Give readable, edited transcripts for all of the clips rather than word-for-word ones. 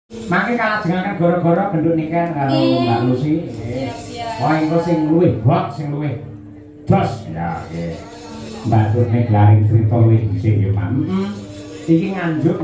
Mangke kalajengaken gara-gara genduk niken karo Mbak Lucy. Siap, siap. Wah, engko sing luwih hot, sing luwih jos. Ya, nggih. Mbak Turne glaring crita luwih dhisik ya, Pak. Iki Nganjuk.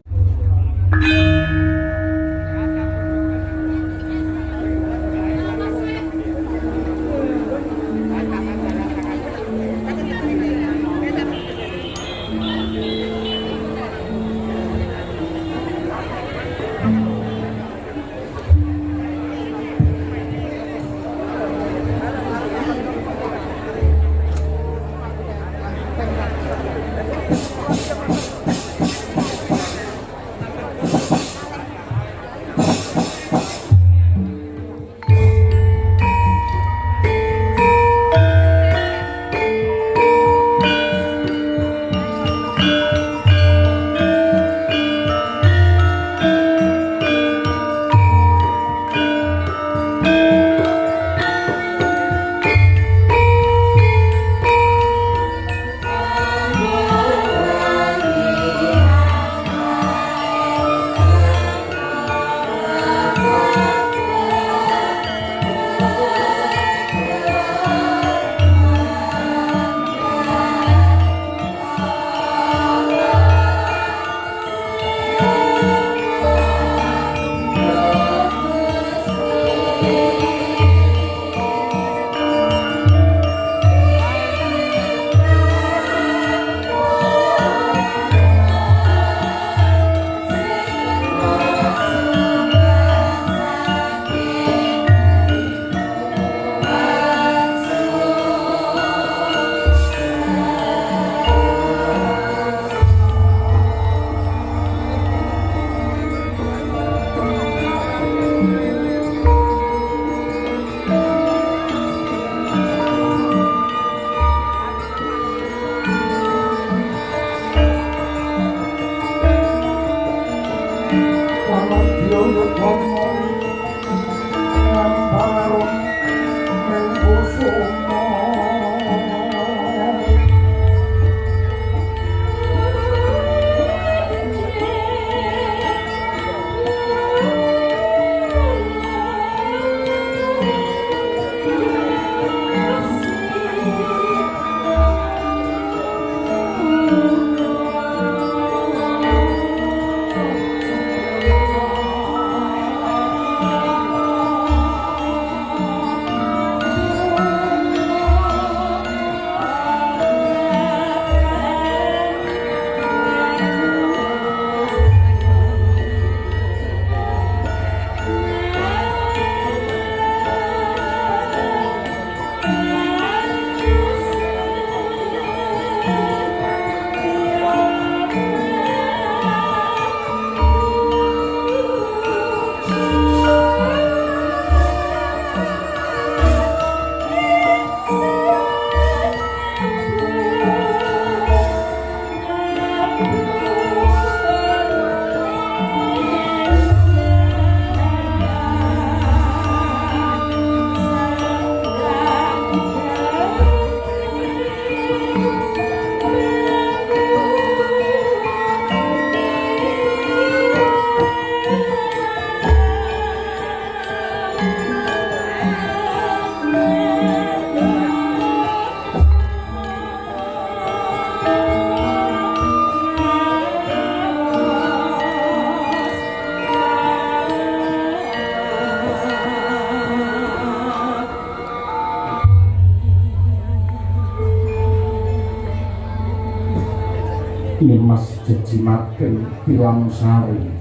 Nimas jejimating Tilamsari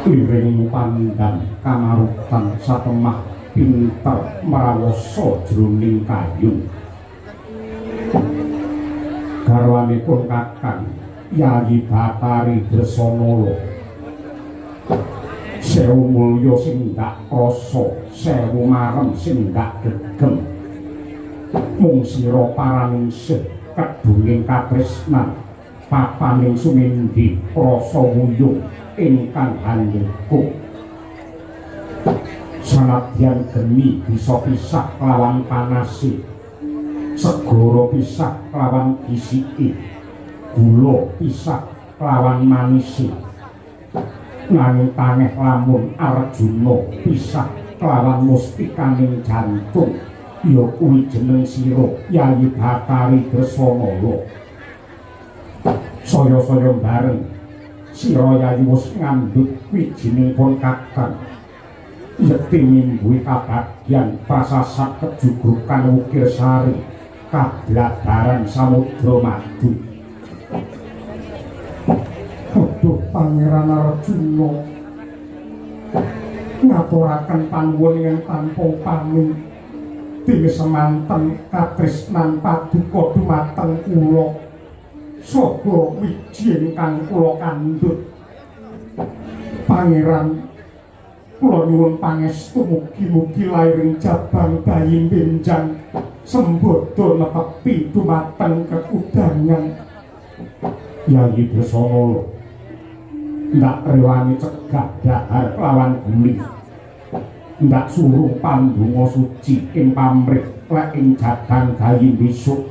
liring pandan kamarutan satemah pinter mrawasa jroning kayu. Garwanipun Kakang Yayi Bathari Dresanala sewu mulya sing ndak krasa, sewu marem sing ndak gegem, mung sira paraningsih kedunging katresnan papaning sumindi rasa wuyung ingkang handhuku. Sanadyan geni bisa pisah kelawan panasi, segara pisah kelawan gisike, gula pisah kelawan manisi. Nanging tangeh lamun Arjuna pisah kelawan mustikaning jantung ya kuwi jeneng sira Yayi Bathari Dresanala. Saya-saya bareng sira Yayi wis ngandhut wijining pun kakang. Yekti mimbuhi kabagyan prasasat kejugrukan ukir sari kabladaran samudra madu. Aduh Pangeran Arjuna ngaturaken panuwun ingkang tanpa upami dene semanten katresnan paduka dumateng kula saha wiji ingkang kula kandhut. Pangeran, kula nyuwun pangestu mugi-mugi lairing jabang bayi benjang sembodo netepi dumateng kekudangan. Yayi Dresanala ndak rewangi cegah dahar kelawan guli, ndak suruh pandonga suci ing pamrih lek ing jabang bayi besok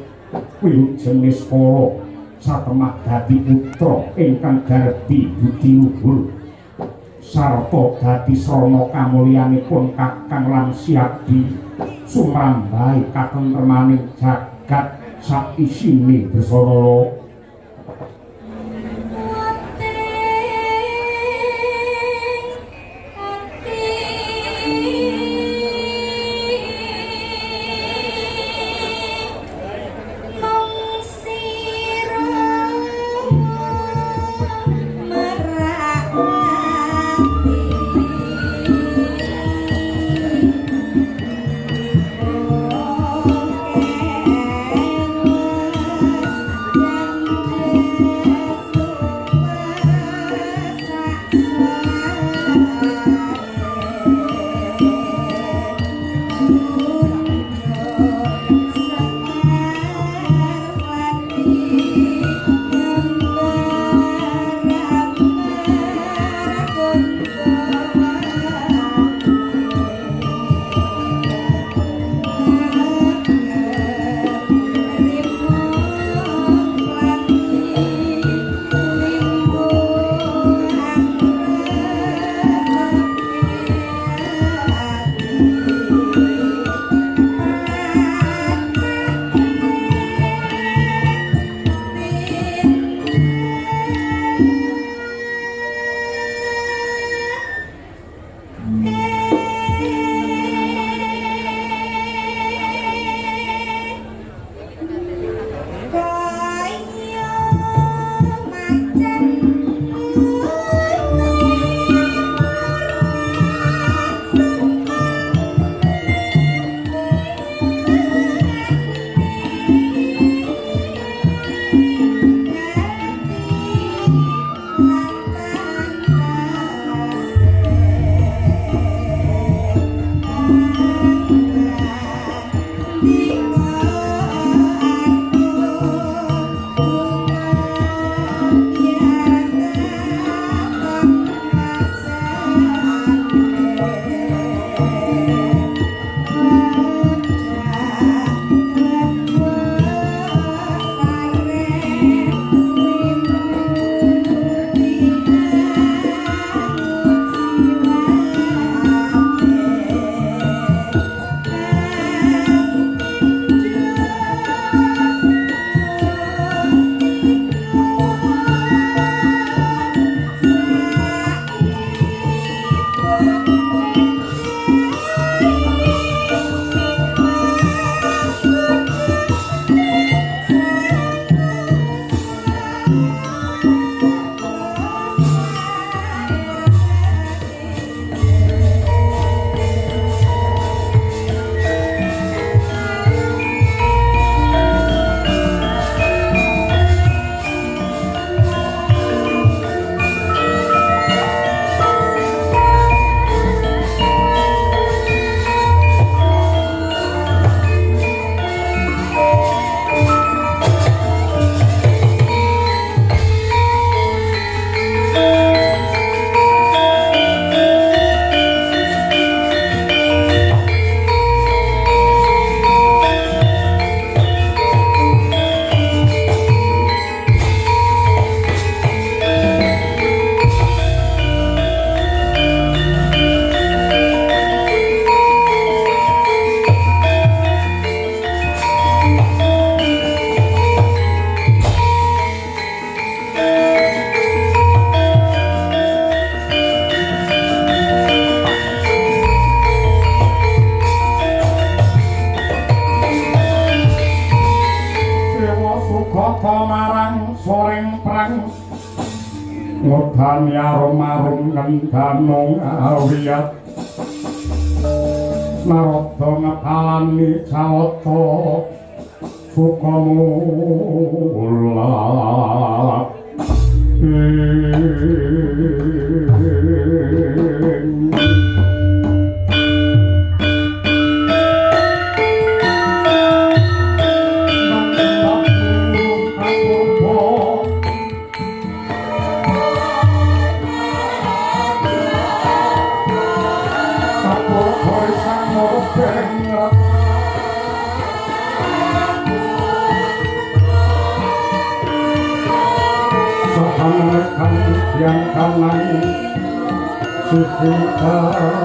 wilujeng niskala satemah dadi putra ingkang garbi budi luhur sarta dadi srana kamulyanipun kakang lan siadi sumrambahe katentremaning jagat saisine Dresanala. Mong sira merak ati. Murdani arum-arum ngendano awiyat Narada ngepalani jawata sukamula. Yang kanan suku kasih.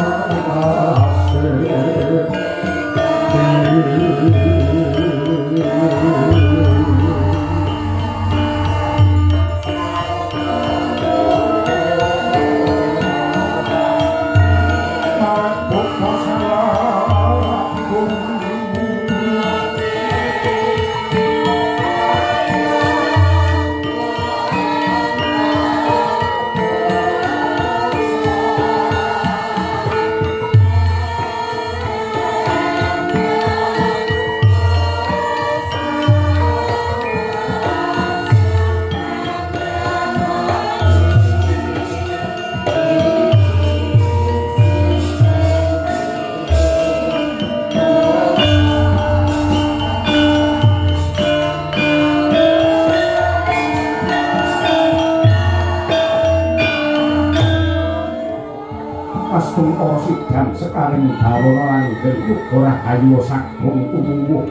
Sidam sekaring bawana langgeng yuga rahayu sagung tumuwuh.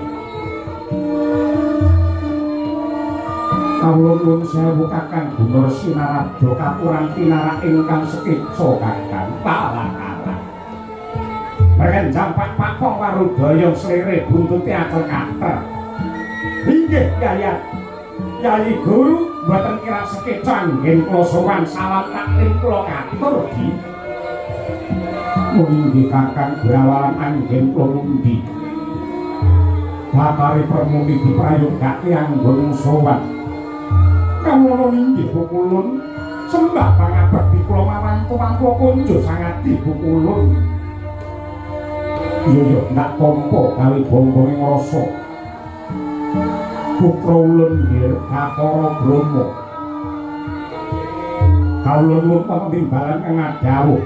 Kawula nuwun sewu Kakang Gunarsi Narada katuran pinarak ingkang sekeca Kakang pala-pala. Berkenjang pak-pakong warudaya slere buntute acel kater. Inggih Yayat. Yayi Guru mboten kira sekeca anggen kula sowan salam taklim kula katur di. Inggih Kakang Brawalan anggen kula mundi. Batari Permuni diprayogake anggon sowan. Kawula inggih pukulun sembah pangabekti kula marang tuwa kunjo sangadi pukulun. Iya iya ndak tampa gawe bangga ing rasa. Putra ulun nggih Bathara Brahma. Kawula nuwun penimbalan kang ngadhawuh.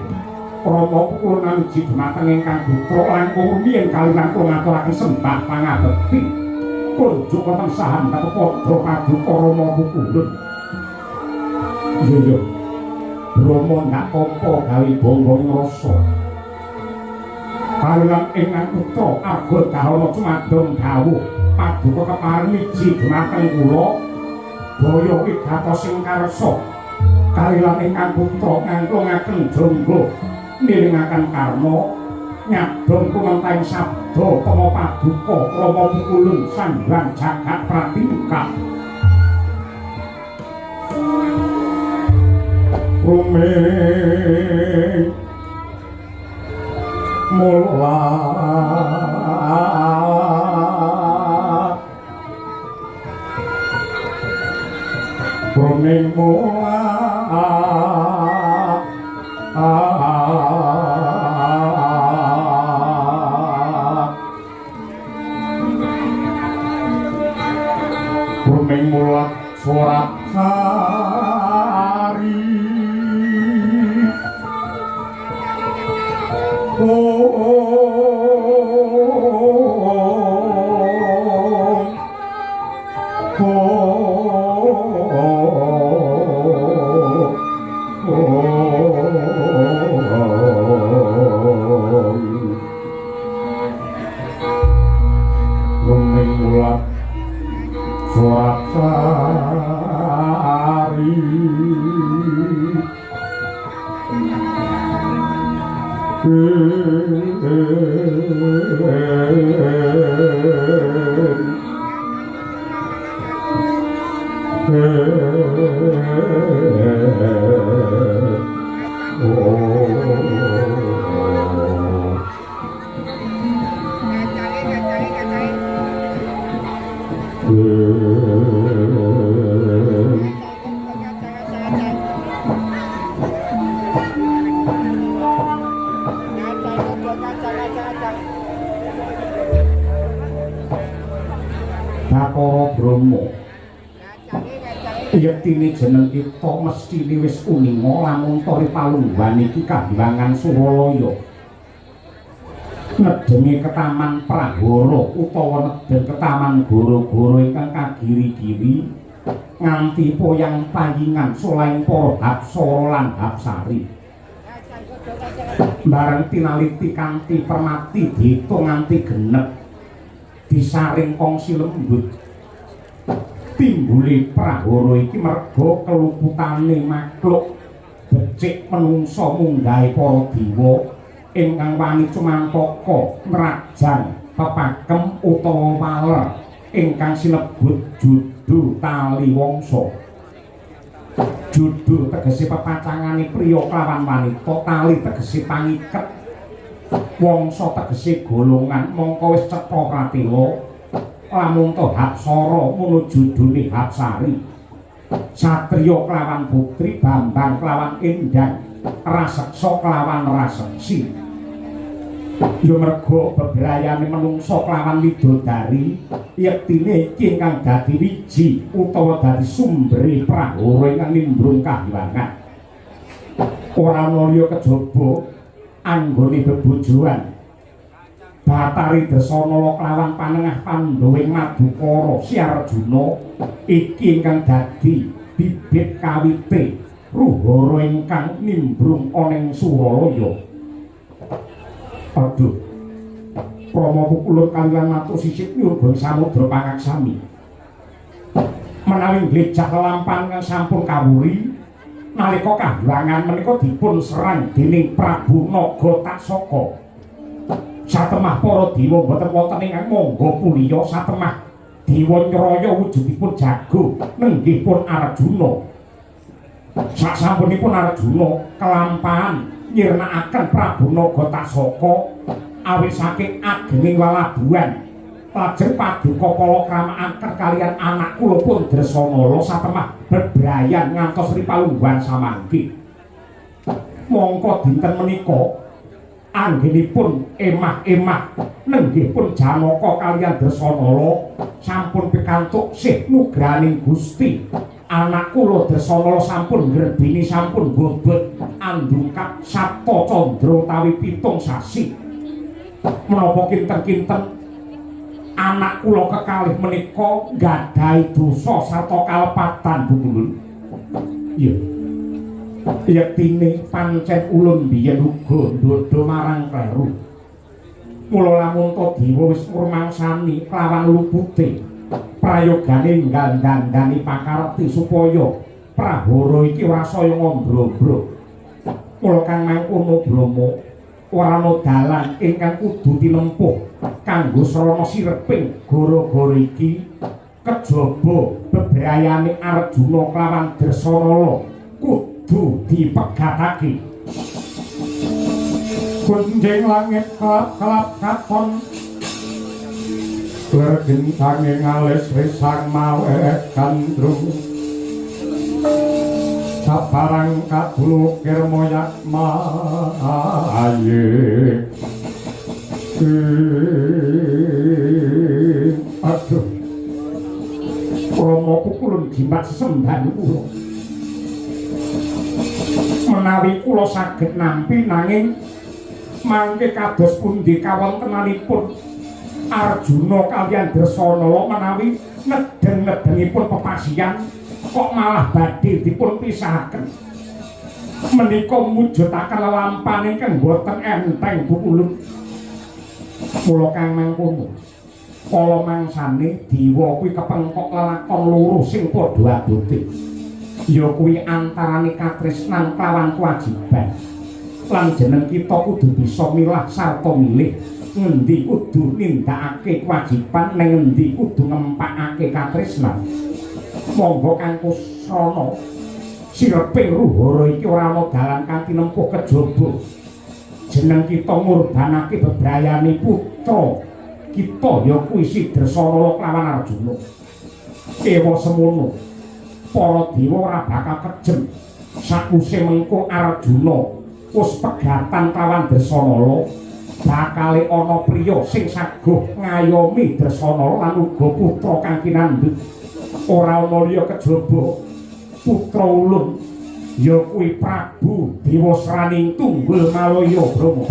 Rama kula namiji dumateng ingkang putra langkung rumiyin kaliyan kula ngaturaken sembah pangabekti. Kunjuk wonten sahan padha paduka Rama pukulun. Iya iya. Brahma ndak tampa gawe bangga ing rasa. Kaliyan ingkang putra Arga Dahana cumadong dawuh paduka kepareng miji dumateng kula daya wigatos ing karsa. Kaliyan ingkang putra ngangklungaken jangga miringaken karma nyadong kumantahing sabda tama paduka Rama pukulun sanghyang jagat pratingkah. Ruming mula ruming mula ruming mulat surat sari. Ruming mulat surat sari. Bathara Brahma. Yektine jeneng kita mesthine wis uninga lamun ta palungguhan iki kahyangan Suralaya. Nedenge ketaman Prahara utawa nedeng ketaman goro-goro ingkang kagiri-giri nganti poyang payingan solaing para hapsara lan hapsari. Bareng tinaliti kanthi permati diitung nganti genep, disaring kongsi lembut. Timbule prahara iki merga keluputane makhluk becik menungsa munggahe para dewa ingkang wani cumantaka nrajang pepakem utawa waler ingkang sinebut judu taliwongsa. Judu tegese pepacangane priya kelawan wanita, tali tegese pangiket, wangsa tegese golongan. Mongko wis cetha pratela lamun to hapsara mono judune hapsari, satriya kelawan putri, bambang kelawan endang, raseksa kelawan raseksi. Ya merga bebrayane menungsa kelawan widodari, yektine iki ingkang dadi wiji utawa dadi sumbere prahara ingkang nimbrung kahyangan. Ora ana liya kejaba anggone bebojoan Bathari Dresanala kelawan panengah Pandhawing Madukara Si Arjuna iki ingkang dadi bibit kawite ruhara ingkang nimbrung ana ing Suralaya. Aduh, krama pukulun kaliyan matuk sisip nyurba samudra pangaksami. Menawi nglejah lelampahan kang sampun kawuri nalika kahyangan menika dipun serang dening Prabu Naga Taksaka. Satemah para dewa boten wonten ingkang mangga puliya, satemah dewa nyraya wujudipun jago nenggih pun Arjuna. Sasampunipun Arjuna kelampahan nyirnakaken Prabu Naga Taksaka awit saking agenging lalabuhan, lajeng paduka palakrama kaliyan anak kula pun Dresanala satemah bebrayan ngantos ripalungguhan samangke. Mongko dinten menika anggenipun emah-emah nenggih pun Janaka kaliyan Dresanala sampun pikantuk sih nugrahaning Gusti. Anak kula Dresanala sampun ngrebini, sampun bobot andungkap Sapta Candra utawi 7 sasi. Menapa kinten-kinten anak kula kekalih menika nggadahi dosa sarta kalepatan, Bu Ulun? Iya. Yektine pancen ulun biyen uga ndhodha marang kleru. Mula lamun ta dewa wis ngrumangsani kelawan lupute prayogane nggandandani pakarti supaya prahara iki ora saya ngombro-ombro. Mula kang mangkono Brahma, ora ana dalan ingkang kudu tinempuh kanggo srana sireping gara-gara iki kejaba bebrayane Arjuna kelawan Dresanala kudu dipegatake. Gunjing langit kelap-kelap katon, lergentange ngalis risang mawe gandrung, sabarang kadulukir moyak maye. Aduh, krama kukulun jimat sesembahan kula. Menawi kula saged nampi, nanging mangke kados pundi kawontenanipun Arjuna kaliyan Dresanala menawi nedeng-nedengipun pepasian kok malah badhe dipun pisahaken. Menika mujudaken lelampahan ingkang boten enteng, Bu Ulun. Mula kang mangkono, kala mangsane dewa kuwi kepengkok lelakon loro sing padha abote. Ya kuwi antarane katresnan kelawan kewajiban. Lan jeneng kita kudu bisa milah sarta milih ngendi kudu nindakake kewajiban neng ngendi kudu ngempakake katresnan. Monggo kang kusrana sireping ruhara iki ora ana dalan kanthi nempuh kejaba jeneng kita ngurbanake bebrayane putra kita ya kuwi si Dresanala kelawan Arjuna. Ewa semono para dewa ora bakal kejem sakwise mengko Arjuna wis pegatan kelawan Dresanala. Bakale ana priya sing saguh ngayomi Dresana lan uga putra kang kinandhut. Ora ana liya kejaba putra ulun ya kuwi Prabu Dewasraning Tunggul Malaya Brama.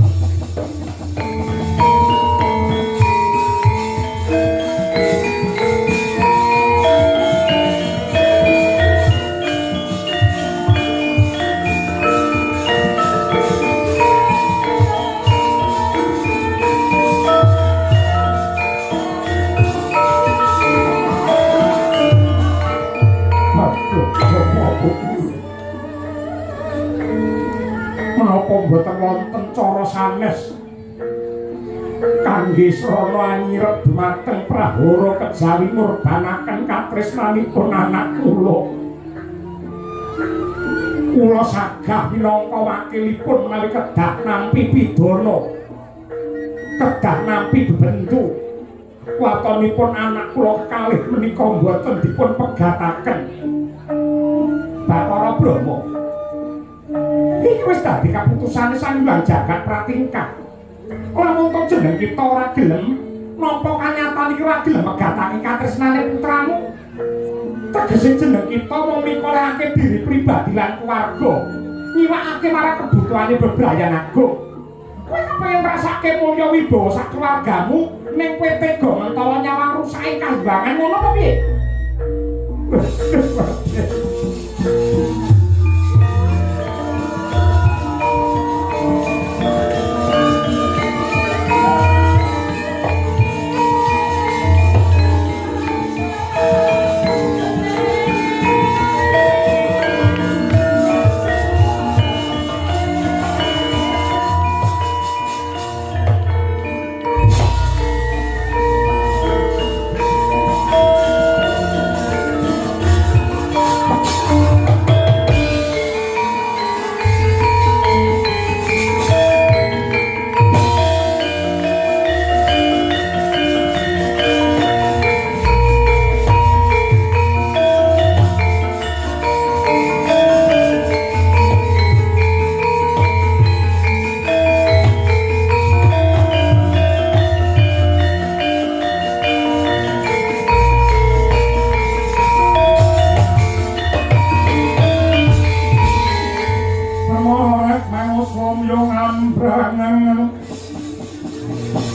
Menapa mboten wonten cara sanes kangge srana anyirep dumateng prahara kejawi ngurbanaken katresnanipun anak kula. Kula sagah minangka wakilipun menawi kedah nampi pidana, kedah nampi bebendu. Watonipun anak kula kekalih menika mboten dipun pegataken. Bathara Brahma, iki wis dadi kaputusane Sang Hyang Jagat Pratingkah. Lamun to jeneng kita ora gelem nampa kanyatan iki, ora gelem megatake katresnane putramu, tegese jeneng kita mung mikolehake diri pribadi lan keluarga, nyiwakake marang kebutuhane bebrayan agung. Kowe kepengin ngrasake mulya wibawa sak keluargamu, ning kowe tega mentala nyawang rusake kahyangan ngono apa piye?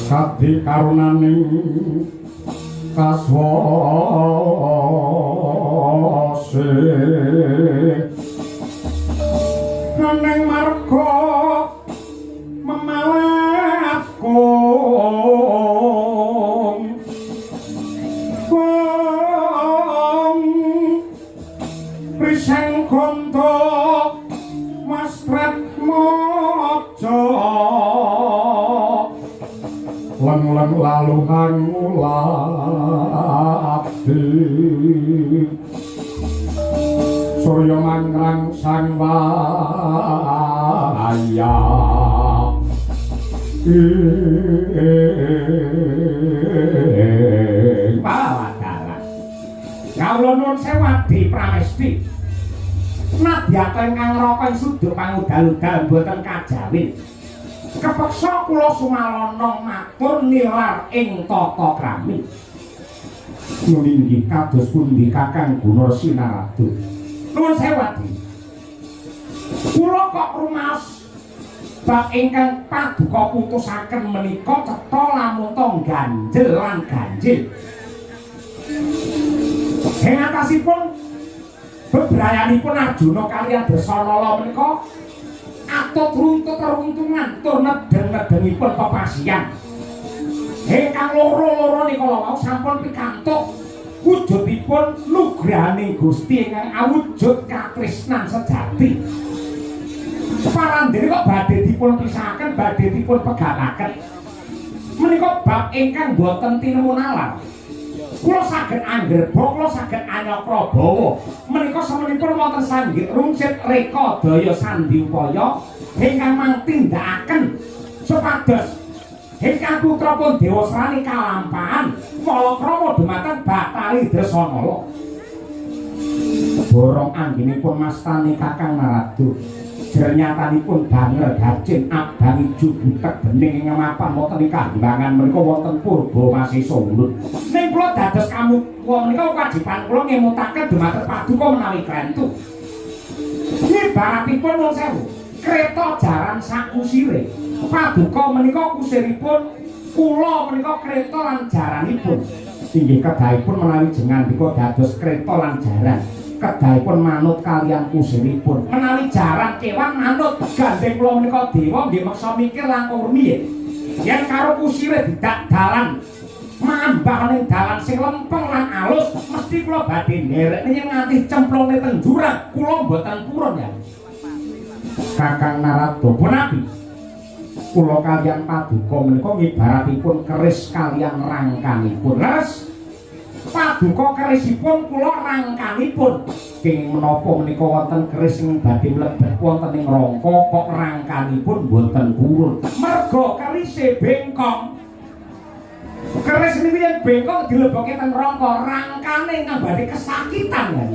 Kadi karunaning kaswase neng marga memalat kong kong riseng konto masret mojo leng-leng laluhan ngulati surya mangrang sang waya ing Wadalah. Kawula nuwun sewu Adi Pramesti. Nadyata ingkang ngraka ing suduk pangudal-udal mboten kajawin. Kepeksa kula sumalana matur nilar ing tata krami. Nuli kados pundi Kakang Gunur Sinaradu? Nuwun sewu Adi. Kula kok rumaos bab ingkang paduka putusaken menika cetha lamun to ganjel lan ganjil. Ing atasipun bebrayanipun Arjuna kaliyan Dresanala menika atut runtut reruntungan tur nedeng-nedengipun pepasian. Ingkang loro-loro nika wau sampun pikantuk wujudipun nugrahaning Gusti ingkang awujud katresnan sejati. Parandene kok badhe dipun pisahaken, badhe dipun pegataken. Menika bab ingkang boten tinemu nalar. Kula saged anggerba, kula saged anyakra bawa. Menika semenipun wonten sanggit rungsit reka daya sandi upaya ingkang mangtindakaken supados ingkang putra pun Dewasrani kalampahan palakrama dhumateng Bathari Dresanala. Borong anggenipun mastani Kakang Naradu. Jernyatanipun banger gacin abang ijo butek bening ing mapan wonten ing kahimbangan menika wonten purba masesa ulun. Ning kula dados kamuwa menika kewajiban kula ngemutaken dumateng paduka menawi klentu. Ibaratipun nuwun sewu, kreta jaran sakusire. Paduka menika kusiripun, kula menika kreta lan jaranipun. Inggih kedahipun menawi jengandika dados kreta lan jaran. Kedahipun manut kaliyan kusiripun. Menawi jaran kewan manut, gandeng kula menika dewa nggih meksa mikir langkung rumiyin. Yen karo kusire didak dalan mambah ning dalan sing lempeng lan alus, mesti kula badhe nderekne yen nganti cemplungne teng jurang, kula mboten purun ya. Kakang Narada punapi kula kaliyan paduka menika ngibaratipun keris kaliyan rangkanipun. Leres, paduka kerisipun, kula rangkanipun. Kenging menapa menika wonten keris sing badhe mlebet wonten ing rangka kok rangkanipun mboten purun? Merga kerise bengkong. Keris niku yen bengkong dilebokke teng rangka, rangkane ingkang badhe kesakitan ya.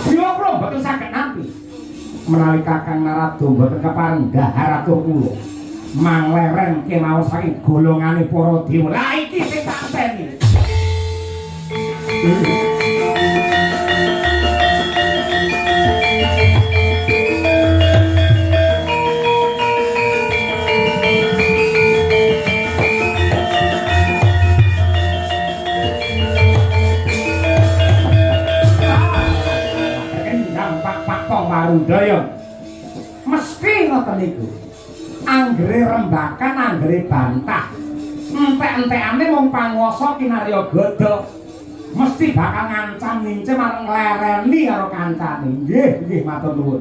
Mila kula mboten saged nampi. Menawi Kakang Narada mboten kepareng dhahar atur kula mangleren kemawon saking golongane para dewa. Lah iki sing tak enteni. Pak Pak Pong Warudaya mesti ngoten niku. Anggere rembakan, anggere bantah, entek-entekane wong panguwasa kinarya gada mesti bakal ngancam ngincim arep nglereni karo kancane. Nggih, nggih, matur nuwun.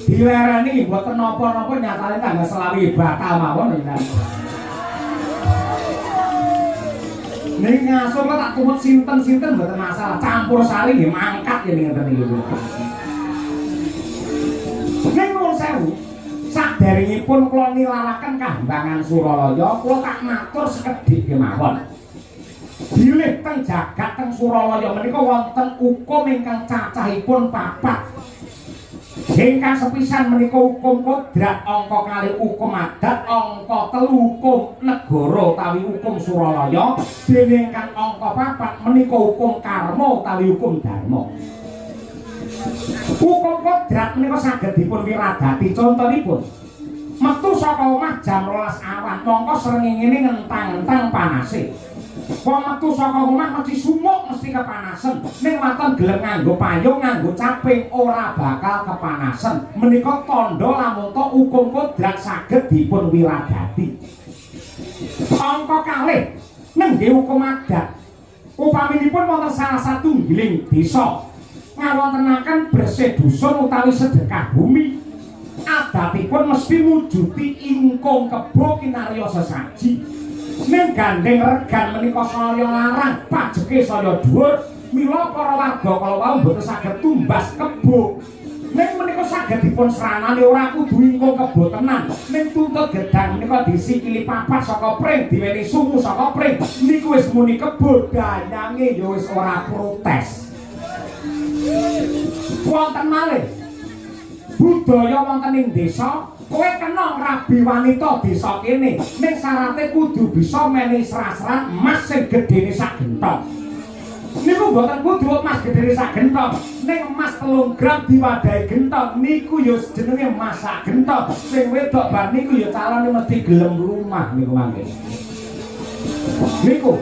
Dilereni mboten napa-napa, nyatane tanggal 25 batal mawon ya. Ning ngaso kok tak tumut sinten-sinten mboten masalah, campur sari nggih mangkat ya ngeten iki. Ning nuwun sewu, saderengipun kula nilaraken kahimbangan Suralaya, kula tak matur sekedhik kemawon. Bilih teng jagat teng Suralaya menika wonten hukum ingkang cacahipun papat. Ingkang sepisan menika hukum kodrat, angka kalih hukum adat, angka telu hukum negara utawi hukum Suralaya, dene ingkang angka papat menika hukum karma utawi hukum dharma. Hukum kodrat menika saged dipun wiradati, contonipun metu saka omah jam 12 awan, mongko srengenge ngentang-entang panase. Wong metu saka omah mesti sumuk, mesti kepanasen. Ning waton gelem nganggo payung, nganggo caping, ora bakal kepanasen. Menika tandha lamun to hukum kodrat saged dipun wiradati. Angka kalih nengge hukum adat. Upaminipun wonten salah satunggiling desa ngawontenaken bersih dusun utawi sedekah bumi, adatipun mesti mujuti ingkung kebo kinarya sesaji. Ning gandeng regan menika saya larang, pajeke saya dhuwur, mila para warga kala wau mboten saged tumbas kebo. Ning menika saged dipun sranani, ora kudu ingkung kebo tenan, ning tuntut gedang menika disikili papat saka pring, diweni sungu saka pring, niku wis muni kebo, danyange ya wis ora protes. Wonten malih budaya wonten ing desa, kowe kena ngrabi wanita desa kene, ning syarate kudu bisa menehi sra-sran emas sing gedene sak gentong. Niku mboten kudu emas gedene sak gentong, ning emas 3 gram diwadahi gentong niku ya jenenge emas sak gentong. Sing wedok bar niku ya calone mesti gelem lumah niku mangke. Niku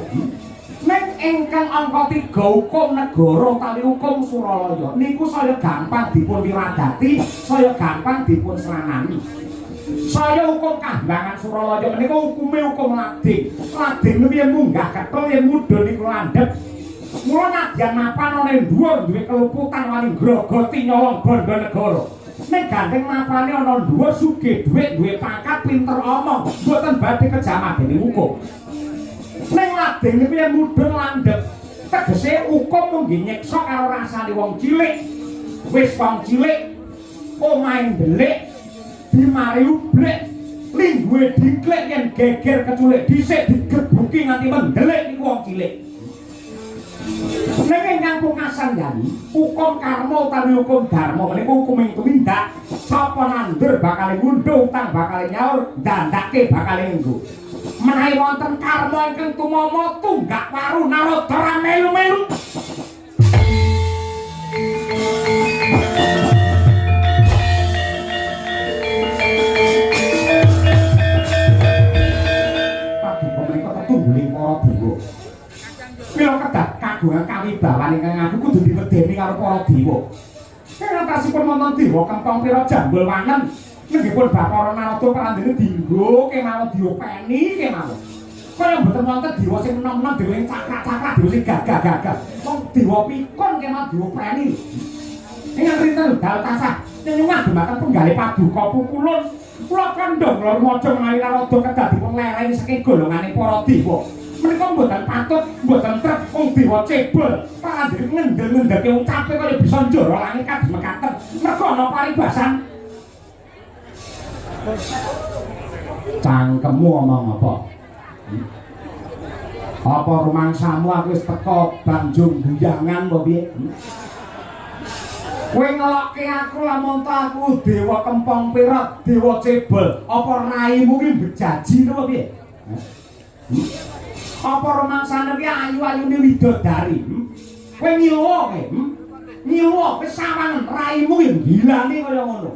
ning ingkang angka 3 hukum negara utawi hukum Suralaya niku saya gampang dipun wiradati, saya gampang dipun sranani. Saya hukum kahimbangan Suralaya menika hukume hukum lading. Lading niku yen munggah ketel, yen mudhun niku landhep. Mula nadyan mapan ana ing dhuwur duwe keluputan wani grogoti nyolong bondo negara. Ning gandeng mapane ana dhuwur, sugih dhuwit, duwe pangkat, pinter omong, mboten badhe kejamah dening hukum. Ning lading niku yen mudhun landhep, tegese hukum mung nyiksa karo rasane wong cilik. Wis wong cilik omahe ndelik, dimari ublek, lingguhe diklik, yen geger keculik dhisik digebuki nganti mendelik, niku wong cilik. Ning ingkang pungkasan yani, hukum karma utawi hukum dharma menika hukuming tumindak. Sapa nandur bakal ngundhuh, utang bakal nyaur, dandake bakal nganggo. Menawi wonten karma ingkang tumama tunggak waru Narada ora melu-melu. Paduka menika tetungguling para dewa. Mila kedah kagungan kawibawan ingkang aku kudu diwedeni karo para dewa. Ing wonten dewa Kempong Pira Jambul Wanen, nenggipun Bathara Narada prandene dinggo kemawon diopeni kemawon. Kaya mboten wonten dewa sing enom-enom, dewa sing cakrak-cakrak, dewa sing gagah-gagah. Wong dewa pikun kemawon diopeni. Ingkang rinten dal tansah nyenyungah dumateng penggalih paduka pukulun. Kula kandha kula rumaja menawi Narada kedah dipun lereni saking golongane para dewa. Menika mboten patut, mboten trep wong dewa cebol. Parandene ngendel-ngendelke ucape kaya bisa njara langit kados mekaten. Merga ana paribasan. Cangkemmu omong apa? Apa rumangsamu aku wis teka banjung guyangan apa piye? Kowe ngelokke aku lamun ta aku dewa Kempong Pira, dewa cebol. Apa raimu ki bejaji apa piye? Apa rumangsane ki ayu-ayune widodari? Kowe ngiluwa kowe? Ngiluwa kowe sawangen raimu ki gilane kaya ngono.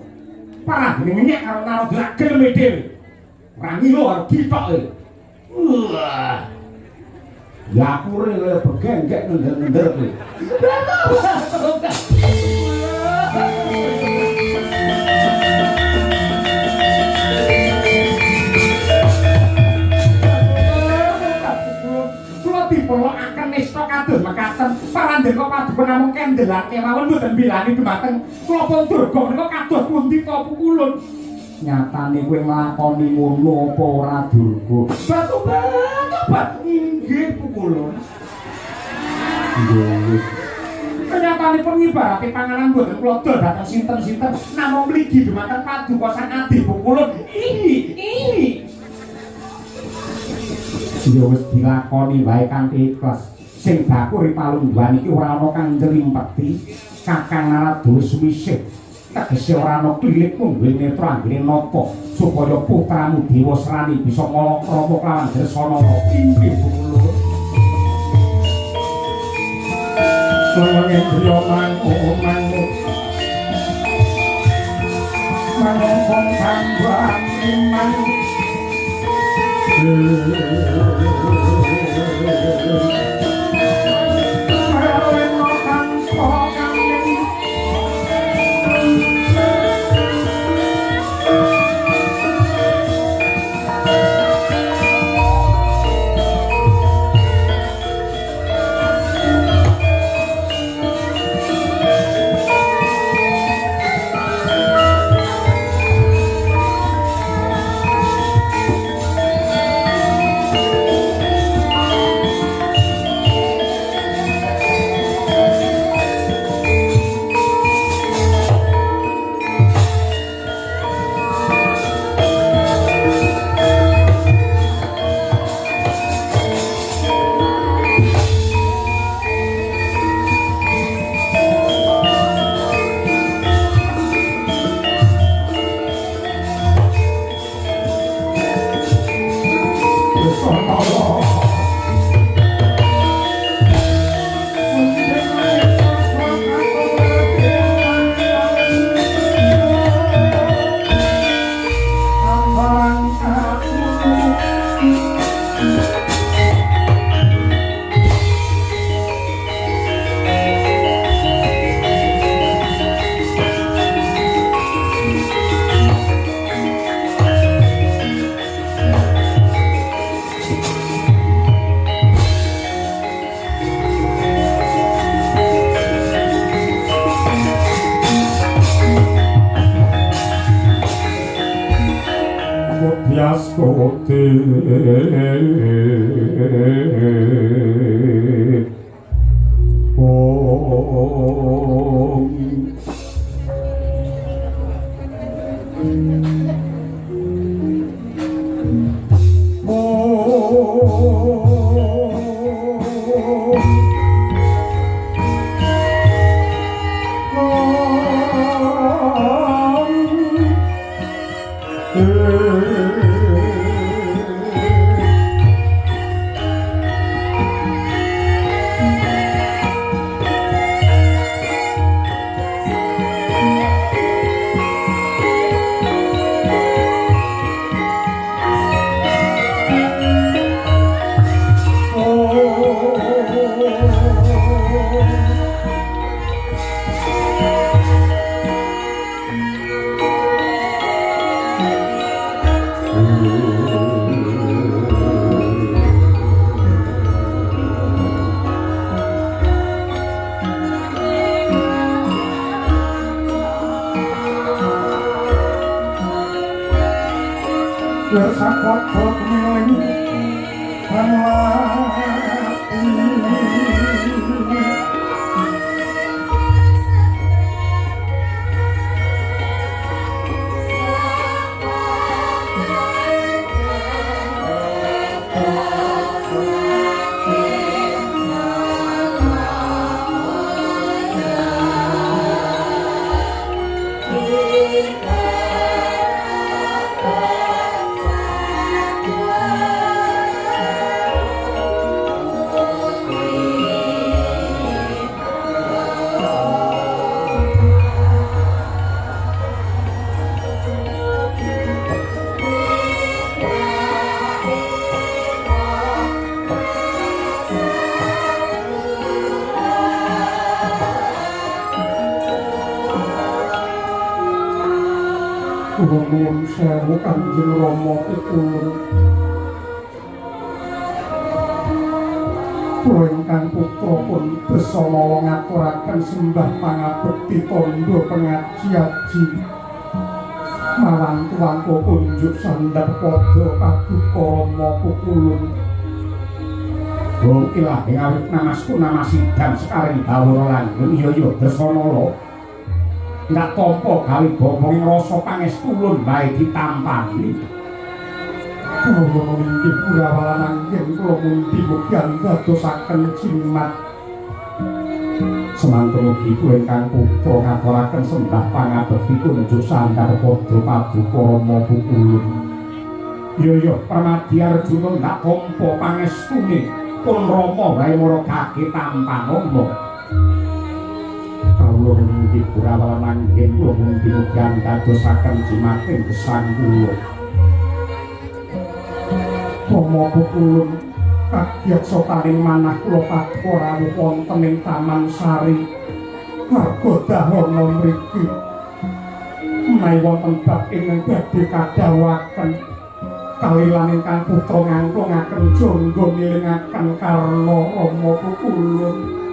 Parah ngenyek karo Narada ra gelem dhewe. Ora ngiluwa karo githok kowe. Wah. Ya akure kaya begenggek nender-nender kowe. Diperlokaken nista kados mekaten parandeka paduka namung kendelan kemawon mboten bilani dumateng kula pun durga menika kados pundi ta pukulun. Nyatane kowe nglakoni ngono apa ora durga? Batu batu batu inggih pukulun. Nggih. Kenyatanipun ngibarate panganan mboten kula dol dhateng sinten-sinten namung mligi dumateng paduka sang adi pukulun. Ih. Ya wis dilakoni wae kanthi ikhlas. Sing baku ri palungguhan iki ora ana kang njlimpeti. Kakang Narada wis misih. Tegese ora ana klilik mungguh netra anggene nata supaya putramu Dewasrani bisa ngalakrama kelawan Dresanala. Inggih pukulun. Leleng griya mang mangkong tambah iman. Nuwun sewu Kanjeng Rama Pikulun. Kula ingkang putra pun Dresanala ngaturaken sembah pangabekti tandha pengaji-aji. Mawantu-wantu kunjuk sandhar padha paduka Rama Pikulun. Oh ilahi awit namasku namasidan sekaring bawara langgeng iya iya Dresanala. Ndak tampa gawe bapa ing rasa pangestulun bae ditampani. Kula inggih purawalan anggen kula mundi mugi andadosaken jimat. Semanten ugi kula ingkang putra ngaturaken sembah pangabekti kunjuk sandhar padha paduka Rama Pukulun. Iya iya Permadi Arjuna ndak tampa pangestune pun Rama wae mara gage tampanana. Kawula inggih purawalan anggen kula mundi mugi andadosaken jimating gesang kula. Rama Pukulun kagyaksa taring manah kula paduka rawuh wonten ing Taman Sari warga dahana mriki. Menawi wonten bab ingkang badhe kadhawuhaken kalilan ingkang putra ngangklungaken jangga ngilingaken karna Rama Pukulun.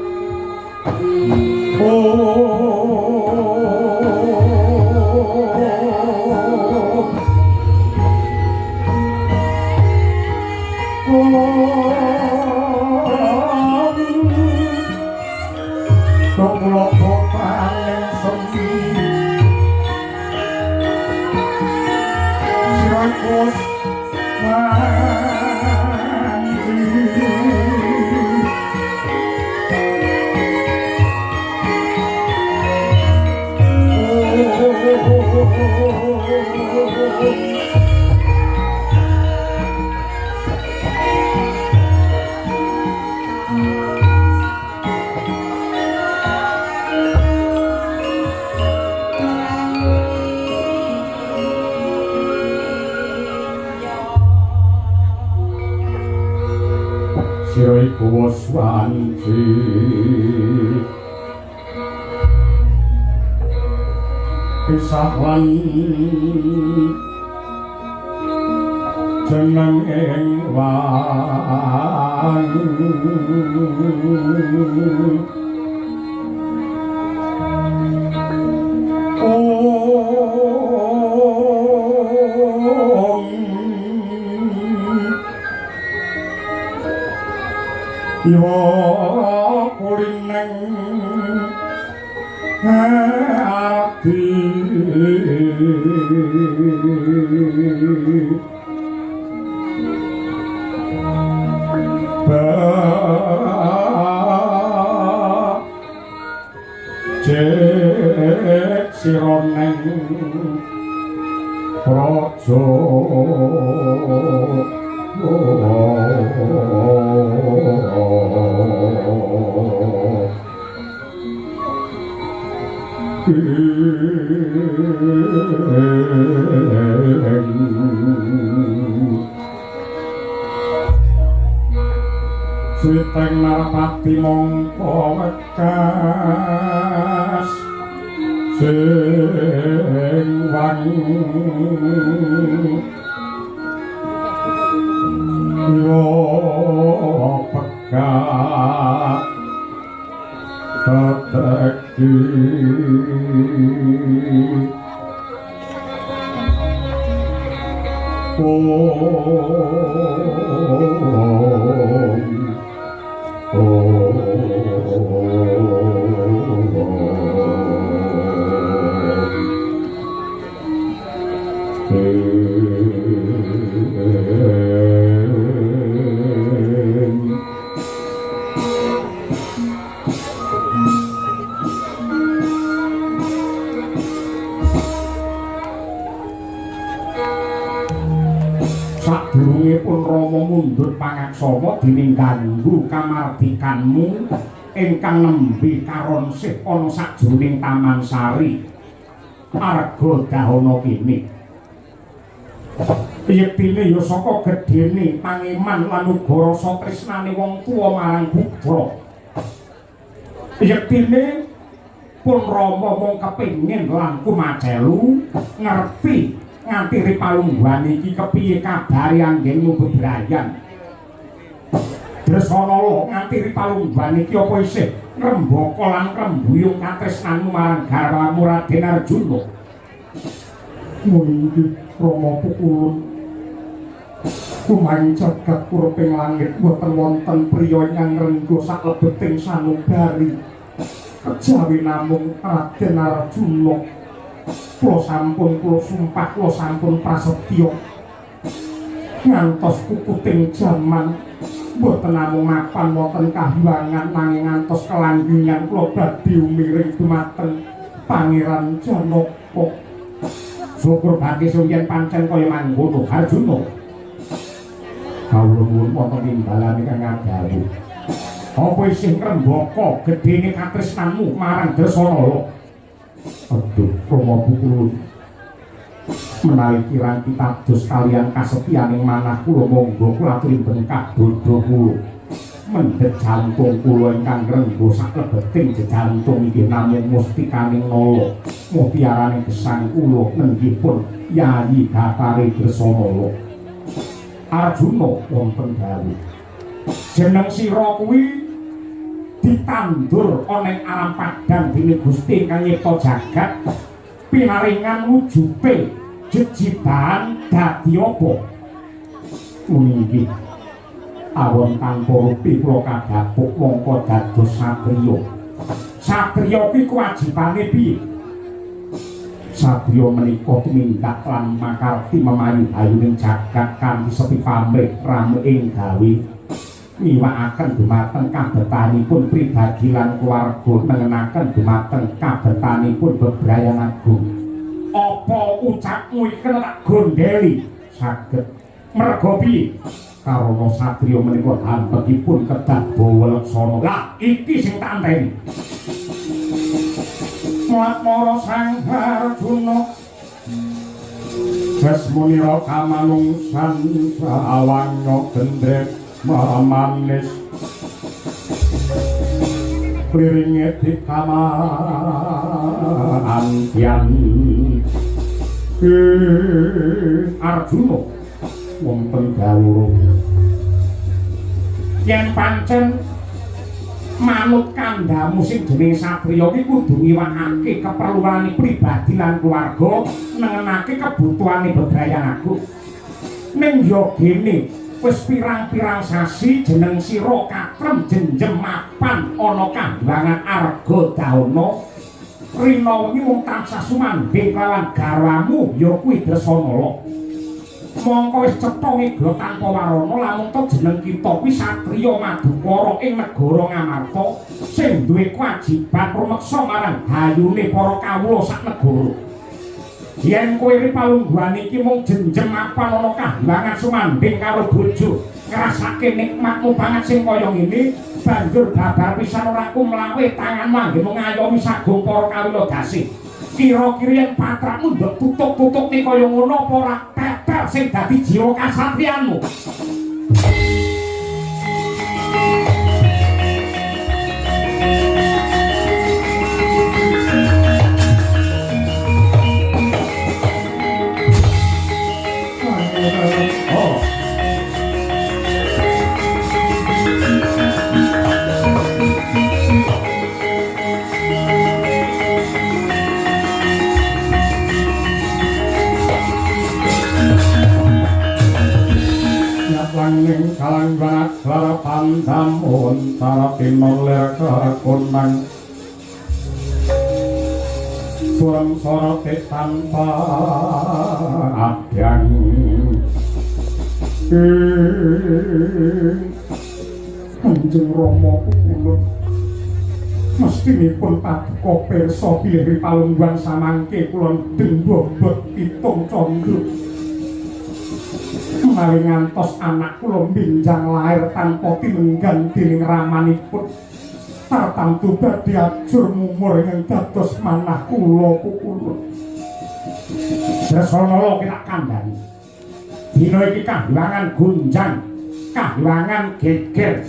Sira iku swanci pisah lan jeneng ing wangi Iwa kulineng ati becik sira neng praja. Suwiteng Narapati mongko wekas sing wangi yo pekat teteki Sadurungipun Rama mundhut pangaksama dening ganggu kamardikanmu ingkang nembe karonsih ana sajroning Taman Sari Arga Dahana kene. Yektine ya saka gedhene pangeman lan uga rasa tresnane wong tuwa marang putra. Yektine pun Rama mung kepengin lan kumacelu ngerti nganti ripalungguhan iki kepiye kabare anggenmu bebrayan. Dresanala nganti ripalungguhan iki apa isih ngrembaka lan ngrembuyung katresnanmu marang garwamu Raden Arjuna. Inggih Rama Pukulun, kumaing jagat kurping langit boten wonten priya ingkang ngrengga saklebeting sanubari kejawi namung Raden Arjuna. Kula sampun kula sumpah kula sampun prasetya ngantos kukuting jaman boten namung mapan wonten kahyangan nanging ngantos kelanggengan kula badhe umiring dumateng Pangeran Janaka. Syukur bagi yen pancen kaya mangkono Arjuna. Kawula nuwun wonten timbalan ingkang ngadhawuh. Apa isih ngrembaka gedhene katresnanmu marang Dresanala? Aduh, Rama Pukulun, menawi kirang pitados kaliyan kasetyaning manah kula monggo kula aturi bengkak dada kula. Mendhet jantung kula ingkang ngrengga saklebeting jejantung inggih namung mustikaning nala mutiarane gesang kula nenggihpun Yayi Bathari Dresanala. Arjuna wonten dawuh, jeneng sira kuwi ditandur ana ing alam padhang dening Gusti ingkang nyipta jagat pinaringan wujude jejibahan dadi apa? Inggih awon tanpa rupi kula kadhapuk mongko dados satriya. Satriya kuwi kewajibane piye? Satriya menika tumindak lan makarti memayu hayuning jagat kanthi sepi pamrih rame ing gawe ngiwakaken dumateng kabetanipun pribadi lan keluarga nengenaken dumateng kabetanipun bebrayan agung. Apa ucapmu iki tak gondeli? Saged. Merga piye? Karana satriya menika hampekipun kedah bawa leksana. Lah iki sing tak anteni. Muat Sang Arjuna Sesmunira kamanungsan sawangya gendrek mamanis kliringe dikamantian Arjuna wonten dawuh yen pancen manut kandhamu sing jenenge satriya iki kudu ngiwakake keperluane pribadi lan keluarga nengenake kebutuhane bebrayan agung. Ning ya gene wis pirang-pirang sasi jeneng sira katrem jenjem mapan ana kahyangan Arga Dahana. Rina wengi mung tansah sumandhing kelawan garwamu ya kuwi Dresanala. Mongko wis cetha ngega tanpa warana lamun to jeneng kita kuwi satriya madukara ing negara Ngamarta sing duwe kewajiban rumeksa marang hayune para kawula sak negara. Yen kowe ri palungguhan iki mung jenjem apa ana kahlangan sumandhing karo bojo, ngrasake nikmatmu banget sing kaya ngene, banjur babar pisan ora kumlawe tanganmu anggemu ngayomi sagung para kawula dasi. Kira-kira yen patrakmu ndok tutuk-tutuk kaya ngono apa ora tetel sing dadi jiwa kasatriyanmu? Oh. Langing kalanggan aksara pandamun tara timur lir kekunang suram sorote tanpa adyang Kanjeng Rama kula mestinipun paduka pirsa bilih palungguhan samangke kula ndeng bobot pitung candra menawi ngantos anak kula minjang lair tanpa tinenggan dening ramanipun tartamtu badhe ajur mumur ingkang dados manah kula kula. Dresanala ki tak kandhani. Dina iki kahilangan gunjang, kahilangan geger.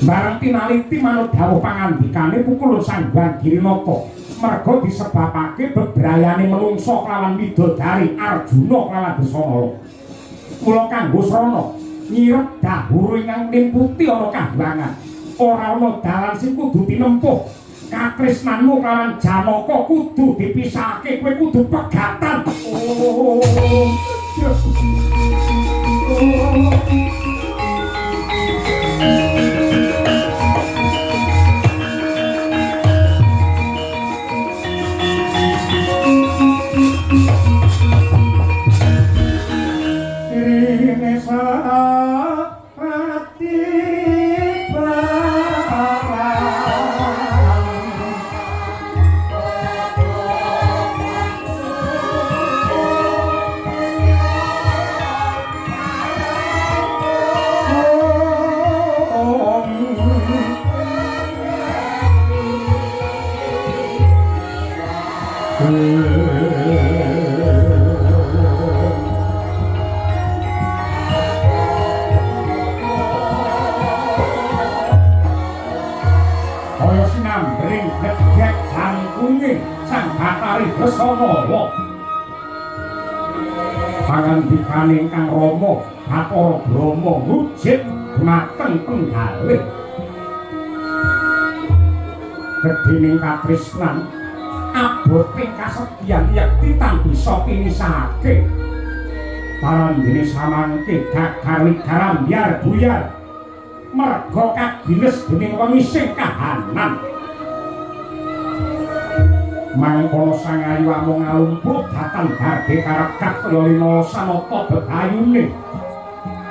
Bareng tinaliti manut dawuh pangandikane pukul Sang Hyang Girinata merga disebabake bebrayane menungsa kelawan widodari Arjuna kelawan Dresanala. Mula kanggo srana nyirep dahuru ingkang nimputi ana kahilangan. Ora ana dalan sing kudu tinempuh. Katresnanmu kelawan Janaka kudu dipisahake, kowe kudu pegatan. Oh. Kaya sinambring glegek jangkunge Sang Bathari Dresanala. Pangandikane Kang Rama Bathara Brahma ngujit dumateng penggalih. Gedhening katresnan aboting kasetyan yekti tan bisa pinisahake. Parandene samangke gagar wigaram biar buyar. Merga kagiles dening wengi sing kahanan. Mangkono Sang Ayu amung ngalumpur datan badhe karekat kaya lina sanata bebayune.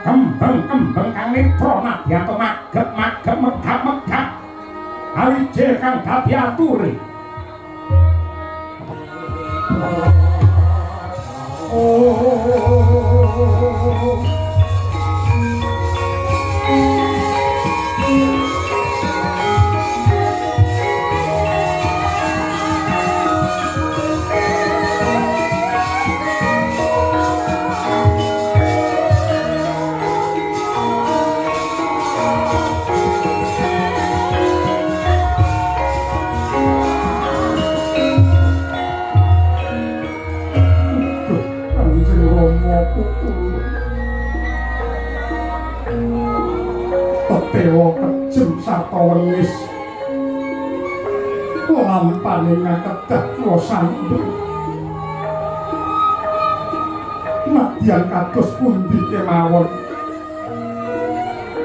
Kembang-kembang kang netra nadyan magep-magep megap-megap. Awijil kang dadi ature. Oh. Tetewa kejem sarta wengis lampane ngakedah kula sandheng nadyan kados pundi kemawon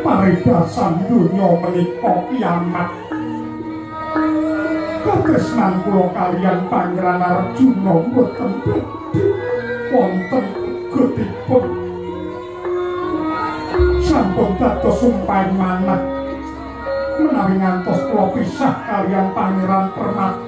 paribasan donya menika kiamat. Katresnan kula kaliyan Pangeran Arjuna boten badhe wonten getipun. Sampun dados sumpahing manah menawi ngantos kula pisah kaliyan Pangeran Permati.